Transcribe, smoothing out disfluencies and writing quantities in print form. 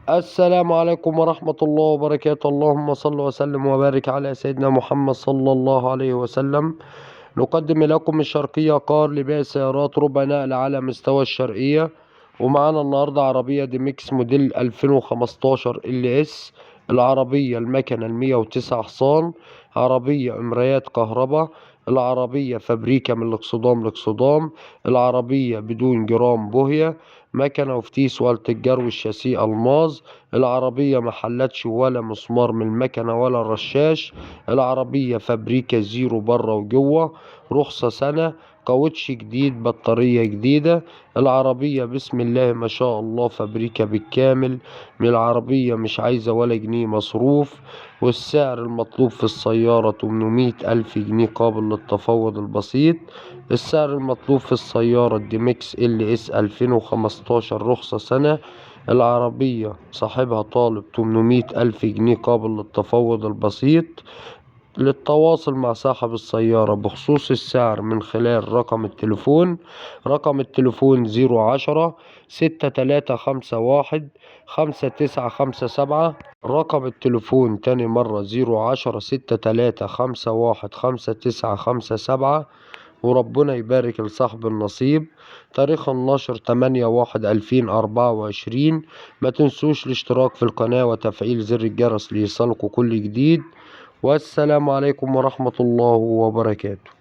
السلام عليكم ورحمة الله وبركاته. اللهم صل وسلم وبارك على سيدنا محمد صلى الله عليه وسلم. نقدم لكم الشرقية كار لبيع سيارات ربع نقل على مستوى الشرقية، ومعانا النهاردة عربية ديمكس موديل 2015 LS. العربية المكنة 109 حصان، عربية مرايات كهرباء، العربية فابريكا من الاكسدام لاكسدام، العربية بدون جرام بوهية، مكنة وفتيس وآلة الجرو الشاسيه ألماظ، العربية ما حلتش ولا مسمار من المكنة ولا الرشاش، العربية فابريكا زيرو بره وجوه، رخصة سنة، كاوتش جديد، بطارية جديدة. العربية بسم الله ما شاء الله فابريكا بالكامل، من العربية مش عايزة ولا جنيه مصروف. والسعر المطلوب في السيارة 800 ألف جنيه قابل للتفاوض البسيط. السعر المطلوب في السيارة الديمكس LS 2015 رخصة سنة، العربية صاحبها طالب 800 ألف جنيه قابل للتفاوض البسيط. للتواصل مع صاحب السيارة بخصوص السعر من خلال رقم التليفون، رقم التليفون 010 6351 5957. رقم التليفون تاني مرة 010 6351 5957. وربنا يبارك لصاحب النصيب. تاريخ النشر 8/1/2024. ما تنسوش الاشتراك في القناة وتفعيل زر الجرس ليصلكوا كل جديد. والسلام عليكم ورحمة الله وبركاته.